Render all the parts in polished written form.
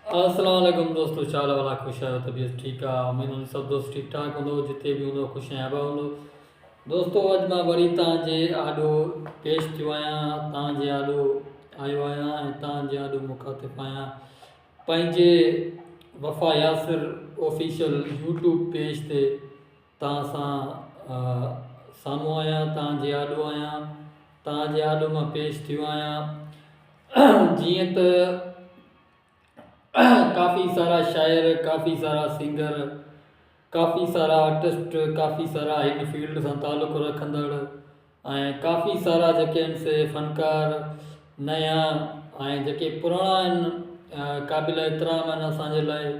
السلام عليڪم دوستو ڇا حال احوال آ خوش آهيو طبيعت ٺيڪ آ اميد هوندي سڀ دوست ٺيڪ ٺاڪ هوندو جتي به هوندو خوش ۽ آباد هوندو دوستو اڄ مان وري توهان جي آڏو پيش ٿيو آهيان توهان جي آڏو آيو آهيان ۽ توهان جي آڏو مخاطب آهيان پنهنجي وفا ياسر آفيشل يوٽيوب پيج تي توهان سان سامهون آهيان توهان جي آڏو آهيان توهان جي آڏو مان پيش ٿيو آهيان جيئن ته ڪافي سارا شاعر ڪافي سارا سنگر ڪافي سارا آرٽسٽ ڪافي سارا هن فيلڊ سان تعلق رکندڙ ۽ ڪافي سارا جيڪي آهن سي فنڪار نيا ۽ جيڪي پراڻا آهن قابل احترام آهن اسانجي لاء ۽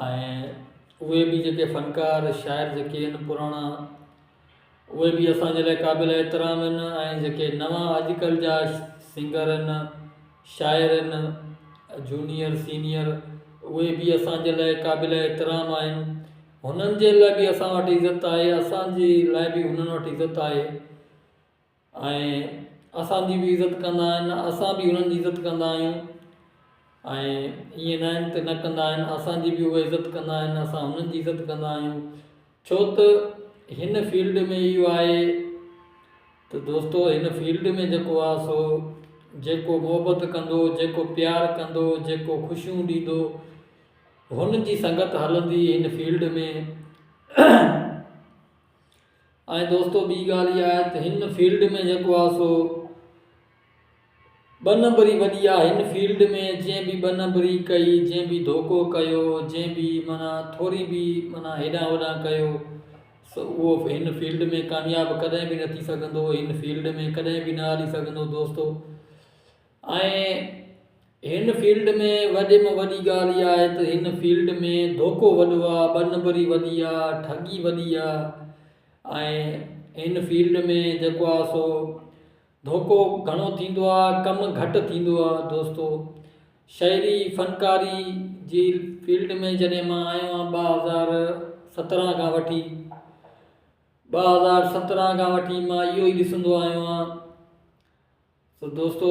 اهي به جيڪي فنڪار شاعر جيڪي آهن پراڻا اهي به اسان جي لاء قابل احترام آهن ۽ جيڪي نوان اڄڪلهه جا سنگر آهن شاعر آهن جونيئر سينيئر اهي به اسان جي لاء قابل احترام آهن هنن جي لاء به اسان وٽ عزت آهي اسان جي لاء به هنن وٽ عزت آهي ۽ اسان جي به عزت ڪندا آهن اسان به انهن جي عزت ڪندا آهيون ۽ ائين نه آهن ته نه ڪندا آهن اسان جي به اهي عزت ڪندا آهن اسان انهن جي عزت ڪندا آهيون ڇو ته هن فيلڊ ۾ اهو آهي ته دوستو هن فيلڊ ۾ جيڪو آهي سو جيڪو محبت ڪندو جيڪو پيار ڪندو جيڪو خوشيون ڏيندو هن جي سنگت هلندي هن فيلڊ ۾ ۽ دوستو ٻي ڳالهه اها آهي ته هن فيلڊ ۾ جيڪو آهي سو ٻه نمبري وڏي آهي هن فيلڊ ۾ جنهن به ٻه نمبري ڪئي جنهن به ڌوڪو ڪيو جنهن به معنيٰ ٿوري به معنيٰ هيڏانهن هوڏانهن ڪيو سو اهو هن فيلڊ ۾ ڪامياب ڪڏهن به نه ٿي سگهندو هن فيلڊ ۾ ڪڏهن به نه هلي سگهندو دوستو ۽ هن فيلڊ ۾ وڏي ۾ وڏي ڳالهه اها آهي ته هن فيلڊ ۾ ڌوڪو وڏو آ، ٻه نمبري وڏي آ، ٺڳي وڏي آ ۽ هن فيلڊ ۾ جيڪو آ سو ڌوڪو گهڻو ٿيندو آ ڪم گهٽ ٿيندو آ دوستو شاعري فنڪاري جي فيلڊ ۾ جڏهن مان آيو آهيان 2017 کان وٺي 2017 کان وٺي مان اهو ئي ڏسندو آيو آهيان سو دوستو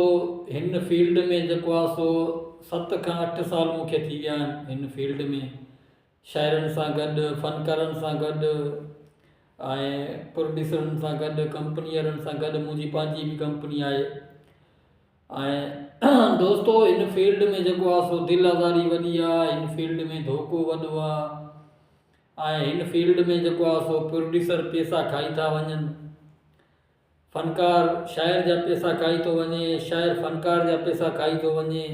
هن فيلڊ ۾ جيڪو آ سو ست کان اٺ سال مون کي ٿي ويا آهن هن فيلڊ ۾ شاعرن سان گڏ فنڪارن سان گڏ ۽ پروڊيوسرن سان گڏ ڪمپني وارن سان گڏ منهنجي پنهنجي به ڪمپني آهي ۽ دوستو هن فيلڊ ۾ جيڪو آ سو دل آزاري وڏي آ هن فيلڊ ۾ ڌوڪو وڏو آ ۽ هن فيلڊ ۾ جيڪو آ سو پروڊيوسر پيسا کائي ٿا وڃن فنڪار شاعر جا پئسا کائي ٿو وڃي، شاعر فنڪار جا پئسا کائي ٿو وڃي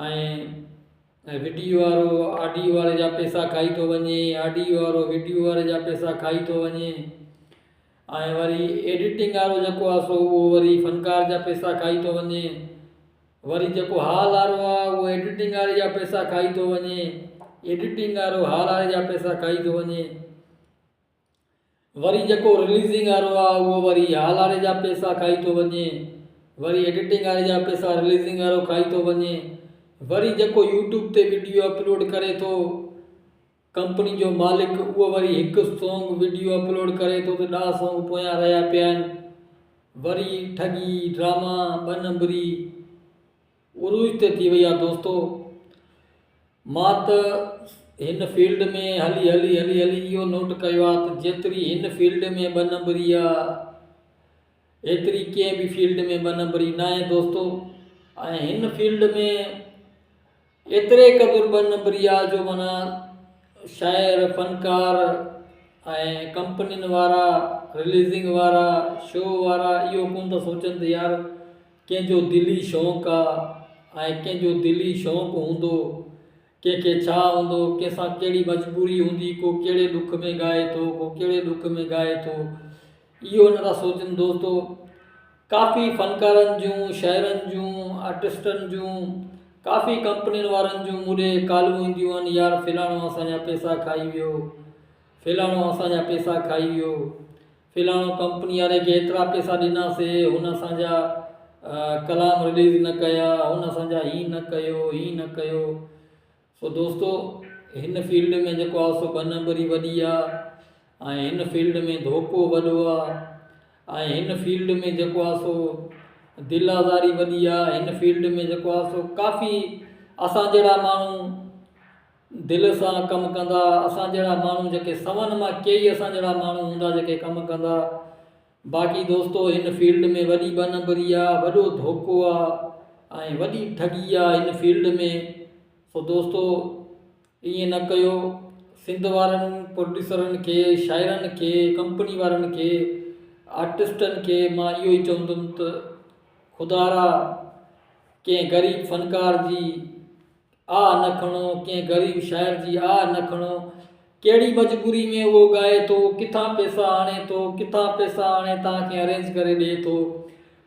۽ وڊيو وارو آڊيو واري جا پئسا کائي ٿو وڃي، آڊيو وارو وڊيو واري جا پئسا کائي ٿو وڃي ۽ وري ايڊيٽنگ وارو جيڪو آهي سو اهو وري فنڪار جا پئسا کائي ٿو وڃي وري جيڪو هال وارو آهي اهو ايڊيٽنگ واري جا پئسا کائي ٿو وڃي، ايڊيٽنگ وارو هال واري جا پئسا کائي ٿو وڃي. وري جيڪو رليزنگ وارو آ اهو وري هال واري جا پئسا کائي ٿو وڃي وري ايڊيٽنگ واري جا پئسا رليزنگ وارو کائي ٿو وڃي وري جيڪو يوٽيوب تي وڊيو اپلوڊ ڪري ٿو ڪمپني جو مالڪ اهو وري هڪ سونگ وڊيو اپلوڊ ڪري ٿو ته ڏاهه سونگ پويان رهيا پيا آهن وري ٺڳي ڊراما ٻه نمبري عروج تي ٿي وئي آ دوستو مان ته هن فيلڊ ۾ هلي هلي هلي هلي اهو نوٽ ڪيو آ ته جيتري هن فيلڊ ۾ ٻه نمبري آ ايتري ڪنهن به فيلڊ ۾ ٻه نمبري ناهي دوستو ۽ هن فيلڊ ۾ ايتري قدر ٻه نمبري آ جو معنيٰ شاعر، فنڪار ۽ ڪمپنين وارا، رليزنگ وارا، شو وارا اهو ڪونه ٿا سوچن ته يار ڪنهن جو دلي شوق آ ۽ ڪنهن جو دلي شوق هوندو، ڪنهن کي ڇا هوندو، ڪنهن سان ڪهڙي مجبوري هوندي، ڪو ڪهڙي ڏک ۾ ڳائي ٿو، ڪو ڪهڙي ڏک ۾ ڳائي ٿو، اهو نه ٿا سوچن دوستو. ڪافي فنڪارن جون، شاعرن جون، آرٽسٽن جون، ڪافي ڪمپنين وارن جون مون ڏي ڪالون اينديون آهن يار فلاڻو اسان جا پئسا کائي ويو، فلاڻو اسان جا پئسا کائي ويو، فلاڻو ڪمپني واري کي ايترا پئسا ڏناسي هن اسان جا ڪلام رليز نه ڪيا، هن اسان جا هي نه ڪيو، هي نه ڪيو. سو دوستو هن فيلڊ ۾ جيڪو آ سو ٻه نمبري وڏي آ ۽ هن فيلڊ ۾ ڌوڪو وڏو آ ۽ هن فيلڊ ۾ جيڪو آ سو دل آزاري وڏي آ هن فيلڊ ۾ جيڪو آ سو ڪافي اسان جهڙا ماڻهو دل سان ڪم ڪندا، اسان جهڙا ماڻهو جيڪي سون مان ڪيئي اسان جهڙا ماڻهو هوندا جيڪي ڪم ڪندا. باقي دوستو هن فيلڊ ۾ وڏي ٻه نمبري آ، وڏو ڌوڪو آ ۽ وڏي ٺڳي آ هن فيلڊ ۾. سو دوستو ائين نه ڪيو. سنڌ وارن پروڊيوسرن کي، شاعرن کي، ڪمپني وارن کي، آرٽسٽن کي مان اهو ئي چوندم ته خدارا ڪنهن غريب فنڪار جي آه نه کڻو، ڪنهن غريب شاعر جي آه نه کڻو. ڪهڙي مجبوري ۾ اهو ڳائي ٿو، ڪٿان پئسا آڻي ٿو، ڪٿان پئسا آڻي توهان کي ارينج ڪري ڏئي ٿو،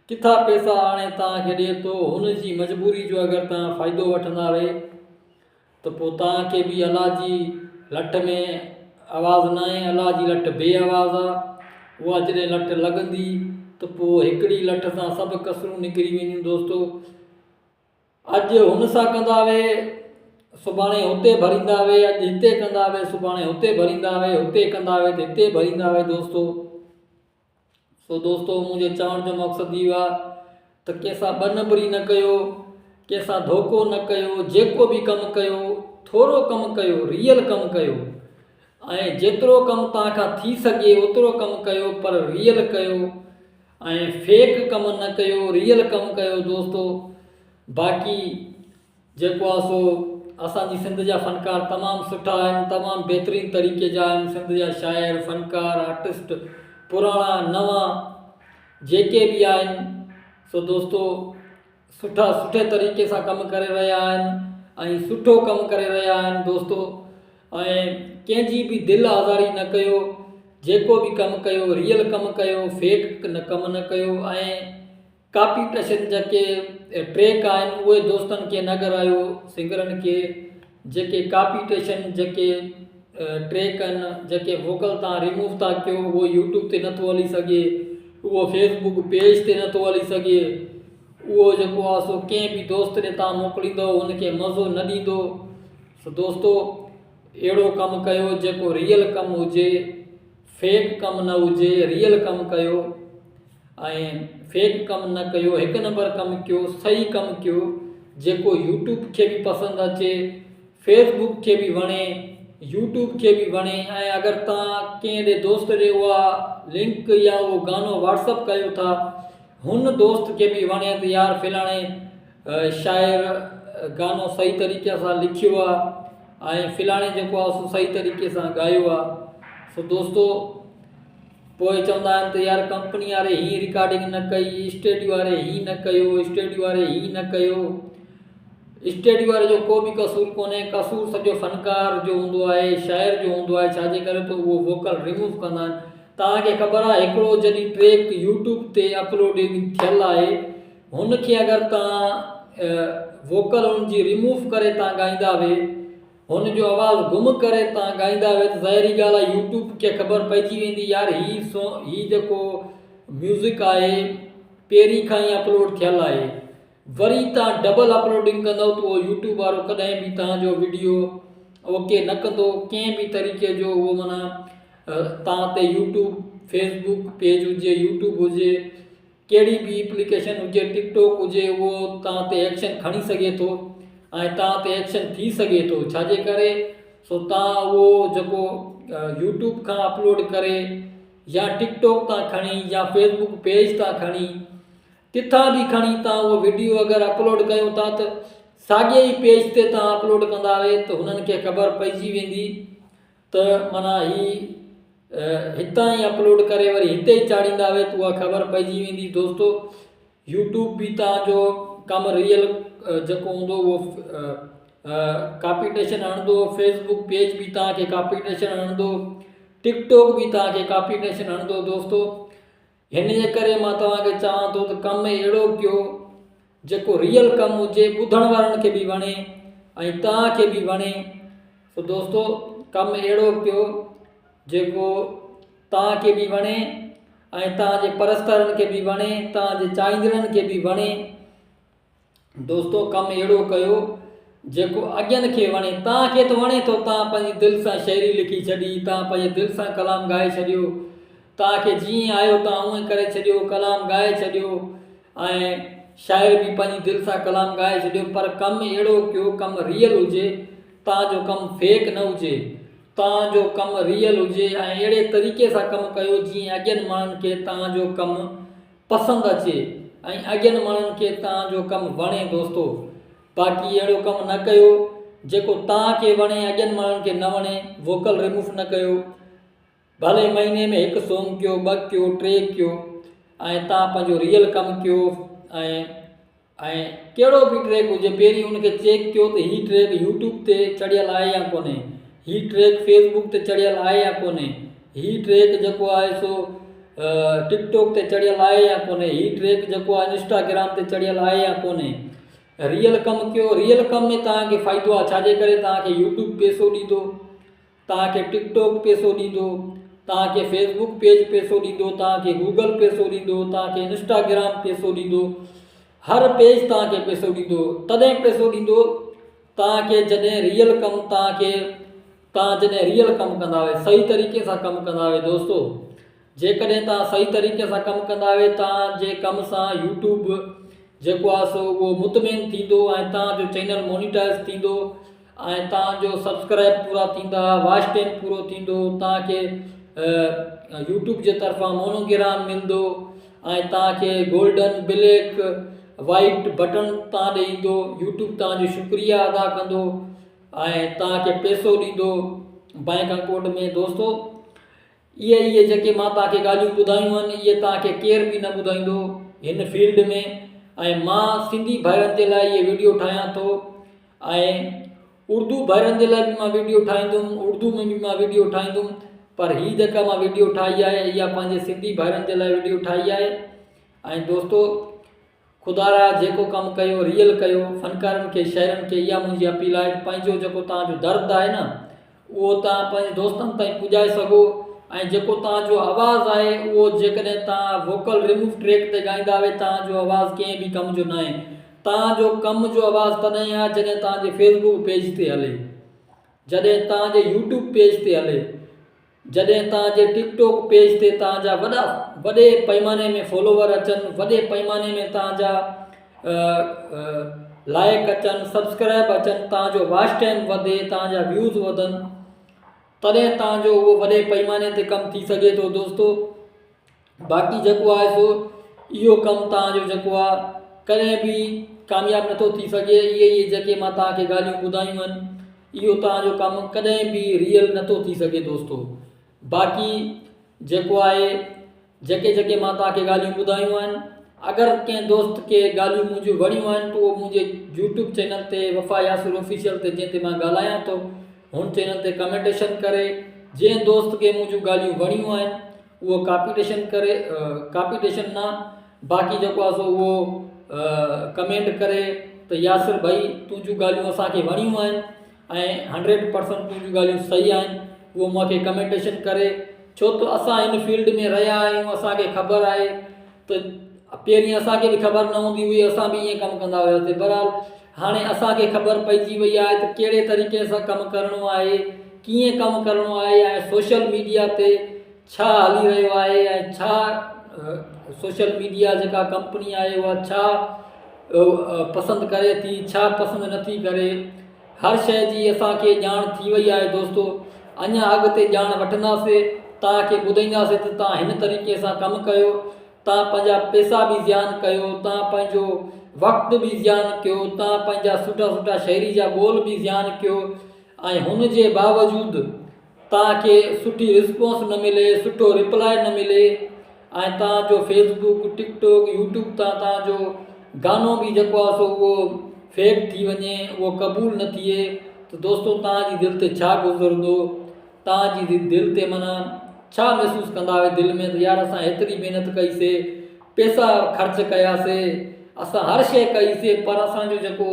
ڪٿان پئسا آڻي توهان کي ڏئي ٿو، هن جي مجبوري جو اگر توهان فائدو وٺندا رهي ته پوء توهان کي به الله جي لٺ ۾ آواز ناهي، الله جي لٺ بي آواز آ، اها جڏهن لٺ لڳندي ته پوء هڪڙي لٺ سان سڀ ڪسرون نڪري وينديون دوستو. اڄ هن سان ڪندا وي، سڀاڻي هتي ڀريندا وي، اڄ هتي ڪندا وي، سڀاڻي هتي ڀريندا وي، هتي ڪندا وي ته هتي ڀريندا وي دوستو. سو دوستو منهنجي چوڻ جو مقصد اهو آهي ته ڪنهن سان ٻه نمبري نه ڪيو، ڪنهن سان ڌوڪو نه ڪيو، جيڪو به ڪم ڪيو ٿورو ڪم ڪيو، ريئل ڪم ڪيو ۽ جيترو ڪم توهان کان ٿي سگهي اوترو ڪم ڪيو پر ريئل ڪيو ۽ فيڪ ڪم نه ڪيو، ريئل ڪم ڪيو دوستو. باقي جيڪو آ سو اسان جي سنڌ جا فنڪار تمام سٺا آهن، تمام بهترين طريقي جا آهن، سنڌ جا شاعر، فنڪار، آرٽسٽ پراڻا نوان جيڪي به آهن سو دوستو سٺا سٺي طريقي سان ڪم ڪري رهيا آهن ۽ سٺو ڪم ڪري رهيا آهن دوستو ۽ ڪنهن جي به دل آزاري نه ڪيو جيڪو به ڪم ڪيو ريئل ڪم ڪيو فيڪ نه ڪم نه ڪيو ۽ ڪاپيٽشن جا ڪي ٽريڪ آهن اهي دوستن کي نه ڳرايو سنگرن کي جيڪي ڪاپيٽشن جيڪي ٽريڪ آهن جيڪي ووڪل تان ريموو ٿا ڪيو اهو يوٽيوب تي نٿو هلي سگهي اهو فيسبوڪ پيج تي نٿو هلي سگهي اهو جيڪو آهي سو ڪنهن به دوست ڏي تان موڪليندو ان کي مزو نه ڏيندو سو دوستو اهڙو ڪم ڪيو جيڪو ريئل ڪم هجي فيڪ ڪم نه هجي ريئل ڪم ڪيو ۽ فيڪ ڪم نه ڪيو هڪ نمبر ڪم ڪيو صحيح ڪم ڪيو جيڪو يوٽيوب کي به پسند اچي فيس بڪ کي به وڻي يوٽيوب کي به وڻي ۽ اگر توهان ڪنهن ڏي دوست ڏي اها لنڪ يا اهو گانو واٽس اپ ڪيو ٿا هن دوست کي به وڻي ته يار فلاڻي شاعر گانو صحيح طريقي سان لکيو آ ۽ فلاڻي جيڪو آ سو صحيح طريقي سان ڳايو آ سو دوستو پوء چوندا آهن ته يار ڪمپني واري هي رڪارڊنگ نه ڪئي اسٽيڊيو واري هي نه ڪيو اسٽيڊيو واري هي نه ڪيو اسٽيڊيو واري جو ڪو به قصور ڪونهي قصور سڄو فنڪار جو هوندو آهي شاعر جو هوندو آهي ڇاجي ڪري ته اهو ووڪل ريموو ڪندا آهن توهان کي خبر آهي هڪڙو جڏهن ٽريڪ يوٽيوب تي اپلوڊنگ ٿيل آهي هن کي اگر توهان ووڪل ان جي ريموو ڪري توهان ڳائيندا وي هن جو آواز گم ڪري توهان ڳائيندا وي ته ظاهري ڳالهه آهي يوٽيوب کي خبر پئجي ويندي يار هي سو هي جيڪو ميوزڪ آهي پهرين کان ئي اپلوڊ ٿيل آهي وري توهان ڊبل اپلوڊنگ ڪندو ته اهو يوٽيوب وارو ڪڏهن به توهان جو وڊيو اوڪي نه ڪندو ڪنهن به طريقي جو اهو معنيٰ توهان تي يوٽيوب فيسبوڪ پيج هجي يوٽيوب هجي ڪهڙي به ايپليڪيشن هجي ٽڪ ٽاڪ هجي اهو توهان تي ايڪشن کڻي سگهي ٿو ۽ توهان تي ايڪشن ٿي سگهي ٿو ڇاجي ڪري سو توهان اهو جيڪو يوٽيوب کان اپلوڊ ڪري يا ٽڪ ٽاڪ تان کڻي يا فيسبوڪ پيج تان کڻي ڪٿان به کڻي توهان اهو وڊيو اگر اپلوڊ ڪيو ٿا ته ساڳي ئي پيج تي توهان اپلوڊ ڪندا وي ته هنن کي خبر پئجي ويندي ته معنيٰ هي هتان ئي اپلوڊ ڪري وري هتي ئي چاڙهيندا وي ته اها خبر پئجي ويندي دوستو يوٽيوب به تان جو ڪم ريئل جيڪو هوندو اهو ڪاپيٽيشن هڻندو فيسبوڪ پيج به تان کي ڪاپيٽيشن هڻندو ٽڪ ٽاڪ به تان کي ڪاپيٽيشن هڻندو دوستو هن جي ڪري مان توهان کي چوان ٿو ته ڪم اهڙو ڪيو جيڪو ريئل ڪم هجي ٻڌڻ وارن کي به وڻي ۽ توهان کي به وڻي سو دوستو ڪم اهڙو ڪيو جيڪو توهان کي به وڻي ۽ توهان جي پرستارن کي به وڻي توهان جي چاهيندڙن کي به وڻي دوستو ڪم اهڙو ڪيو جيڪو اڳين کي وڻي توهان کي ته وڻي ٿو توهان پنهنجي دل سان شاعري لکي ڇڏي توهان پنهنجي دل سان ڪلام ڳائي ڇڏيو توهان کي جيئن آيو توهان اونئين ڪري ڇڏيو ڪلام ڳائي ڇڏيو ۽ شاعر به پنهنجي دل سان ڪلام ڳائي ڇڏيو پر ڪم اهڙو ڪيو ڪم ريئل هجي توهان جو ڪم فيڪ نه هجي توهان جو ڪم ريئل هجي ۽ اهڙي طريقي سان ڪم ڪيو جيئن اڳين ماڻهن کي توهان جو ڪم پسند اچي ۽ اڳين ماڻهن کي توهان جو ڪم وڻي دوستو باقي اهڙو ڪم نه ڪيو جيڪو توهان کي وڻي اڳين ماڻهن کي نه وڻي ووڪل ريموف نه ڪيو ڀلي مهيني ۾ هڪ سونگ ڪيو ٻه ڪيو ٽي ڪيو ۽ توهان پنهنجو ريئل ڪم ڪيو ۽ ۽ ڪهڙو به ٽريڪ هجي پهرين ان کي چيڪ ڪيو ته هي ٽريڪ يوٽيوب تي چڙهيل آهي يا ڪونهي هي ٽريڪ فيس بڪ تي چڙهيل آهي يا ڪونهي هي ٽريڪ جيڪو آهي سو ٽڪ ٽاڪ تي چڙهيل آهي يا ڪونهي هي ٽريڪ جيڪو آهي انسٽاگرام تي چڙهيل آهي يا ڪونهي ريئل ڪم ڪيو ريئل ڪم ۾ توهان کي فائدو آهي ڇاجي ڪري توهان کي يوٽيوب پيسو ڏيندو توهان کي ٽڪ ٽاڪ پيسو ڏيندو، توهان کي فيس بڪ پيج پيسو ڏيندو، توهان کي گوگل پيسو ڏيندو، توهان کي انسٽاگرام پيسو ڏيندو، هر پيج توهان کي پيسو ڏيندو، تڏهن پيسو ڏيندو توهان کي جڏهن ريئل ڪم توهان کي توهان جڏهن ريئل ڪم ڪندا آهيو صحيح طريقي سان ڪم ڪندا آهيو دوستو جيڪڏهن توهان صحيح طريقي سان ڪم ڪندا آهيو توهان جي ڪم سان يوٽيوب جيڪو آهي سو اهو مطمئن ٿيندو ۽ توهان جو چينل مونيٽائز ٿيندو ۽ توهان جو سبسڪرائب پورا ٿيندا واچ ٽائم پورو ٿيندو توهان کي يوٽيوب جي طرفان مونوگرام ملندو ۽ توهان کي گولڊن بليڪ وائيٽ بٽڻ توهان ڏي ايندو يوٽيوب توهان جو شڪريه ادا ڪندو ۽ توهان کي پيسو ڏيندو بئنڪ اڪائونٽ ۾ دوستو اهي اهي جيڪي مان توهان کي ڳالهيون ٻڌايون آهن اهي توهان کي ڪير به نه ٻڌائيندو هن فيلڊ ۾ ۽ مان سنڌي ڀائرن جي لاء اهي ويڊيو ٺاهيان ٿو ۽ اردو ڀائرن جي لاء به مان ويڊيو ٺاهيندم اردو ۾ به مان ويڊيو ٺاهيندم پر هي جيڪا مان ويڊيو ٺاهي آهي اها پنهنجي سنڌي ڀائرن جي لاء ويڊيو ٺاهي آهي ۽ دوستو خدارا جيڪو ڪم ڪيو ريئل ڪيو فنڪارن کي شاعرن کي اها منهنجي اپيل آهي ته پنهنجو جيڪو توهان جو درد آهي نه اهو توهان پنهنجي دوستن تائين پڄائي سگهو ۽ جيڪو توهان جو آواز آهي اهو جيڪڏهن توهان ووڪل ريموو ٽريڪ تي ڳائيندا آهيو توهان جو آواز ڪنهن به ڪم جو ناهي توهان جو ڪم جو آواز تڏهن آهي جڏهن توهان جي فيس بڪ پيج تي هلي جڏهن توهان جي يوٽيوب پيج تي هلي جڏهن توهان جي ٽڪ ٽاڪ پيج تي توهان جا وڏا وڏي پئماني ۾ فالوور اچن وڏي پئماني ۾ توهان جا لائڪ اچن سبسڪرائب اچن توهان جو واچ ٽائم وڌي توهان جا ويوز وڌن تڏهن توهان جو اهو وڏي پئماني تي ڪم ٿي سگهي ٿو دوستو باقي جيڪو آهي سو اهو ڪم توهان جو جيڪو آهي ڪڏهن به ڪامياب نٿو ٿي سگهي اهي اهي جيڪي مان توهان کي ڳالهيون ٻڌايون آهن اهو توهان جو ڪم ڪڏهن به ريئل نٿو ٿي سگهي دوستو باقي جيڪو آهي جيڪي جيڪي مان توهان کي ڳالهيون ٻڌايون آهن اگر ڪنهن دوست کي ڳالهيون منهنجون وڻيون آهن ته اهو منهنجي يوٽيوب چينل تي وفا ياسر آفيشل تي جنهن تي مان ڳالهايان ٿو هن چينل تي ڪمينٽيشن ڪري جنهن دوست کي منهنجون ڳالهيون وڻيون آهن اهو ڪاپيٽيشن ڪري ڪاپيٽيشن نه باقي جيڪو آهي سو اهو ڪمينٽ ڪري ته ياسر ڀائي تنهنجون ڳالهيون اسان کي وڻيون آهن ۽ 100% تنهنجون ڳالهيون صحيح آهن اهو مون کي ڪمينٽيشن ڪري ڇو ته اسان هن فيلڊ ۾ رهيا آهيون اسان کي خبر آهي ته پهرين اسان کي به خبر نه هوندي هئي اسان به ائين ڪم ڪندا هياسي بهرحال هاڻي اسان کي خبر پئجي وئي آهي ته ڪهڙي طريقي سان ڪم ڪرڻو آهي ڪيئن ڪم ڪرڻو آهي ۽ سوشل ميڊيا تي ڇا هلي رهيو آهي ۽ ڇا سوشل ميڊيا جيڪا ڪمپني آهي اها ڇا پسند ڪري ٿي ڇا پسند نٿي ڪري هر شيء جي اسان کي ڄاڻ ٿي وئي آهي دوستو اڃا اڳتي ڄاڻ وٺنداسي توهان کي ٻڌائينداسي ته توهان هن طريقي سان ڪم ڪيو توهان پنهنجا پيسا به زيان ڪيو توهان پنهنجو وقت به زيان ڪيو توهان پنهنجا سٺا سٺا شاعري جا ٻول به زيان ڪيو ۽ هن جي باوجود توهان کي سٺي رسپانس نه ملي سٺو رپلاء نه ملي ۽ توهان جو فيس بڪ ٽڪ ٽاڪ يوٽيوب تان توهان جو گانو به جيڪو آهي سو اهو فيڪ ٿي وڃي اهو قبول نه ٿئي ته دوستو توهان جي دل تي ڇا گذرندو توهان جي دل تي معنيٰ ڇا محسوس ڪندا آهيو دل ۾ ته يار اسان هيتري محنت ڪئي سي پيسا خرچ ڪياسي اسان هر شيء ڪئي سي پر اسان جو جيڪو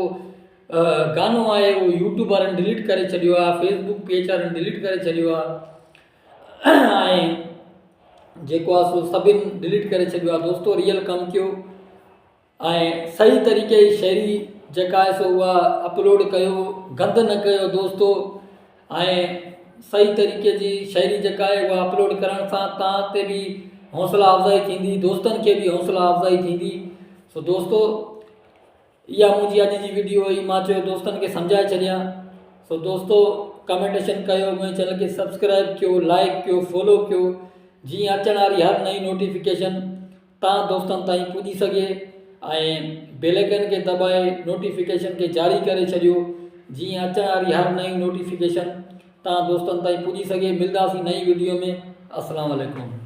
گانو آهي اهو يوٽيوب وارن ڊليٽ ڪري ڇڏيو آهي فيس بڪ پيج وارن ڊليٽ ڪري ڇڏيو آهي ۽ جيڪو آهي سو سڀن ڊليٽ ڪري ڇڏيو آهي دوستو ريئل ڪم ڪيو ۽ صحيح طريقي جي شاعري جيڪا آهي سو اها اپلوڊ ڪيو گند نه ڪيو دوستو ۽ صحيح طريقي جي شاعري جيڪا آهي اها اپلوڊ ڪرڻ سان توهان تي به حوصلا افزائي ٿيندي دوستن کي به حوصلا افزائي ٿيندي سو دوستو. اها منهنجي اڄ جي وڊيو هئي مان چيو دوستن کي سمجهائي ڇڏيان سو دوستو ڪمينٽيشن ڪيو منهنجي چينل کي سبسڪرائب ڪيو لائڪ ڪيو فالو ڪيو جيئن اچڻ واري هر نئين نوٽيفڪيشن تان دوستن تائين پڄي سگهي ۽ بيل آئيڪن کي دٻائي نوٽيفڪيشن کي جاري ڪري ڇڏيو جيئن اچڻ واري هر نئين نوٽيفڪيشن تان دوستن تائين پڄي سگهي ملداسين نئين وڊيو ۾ السلام عليڪم.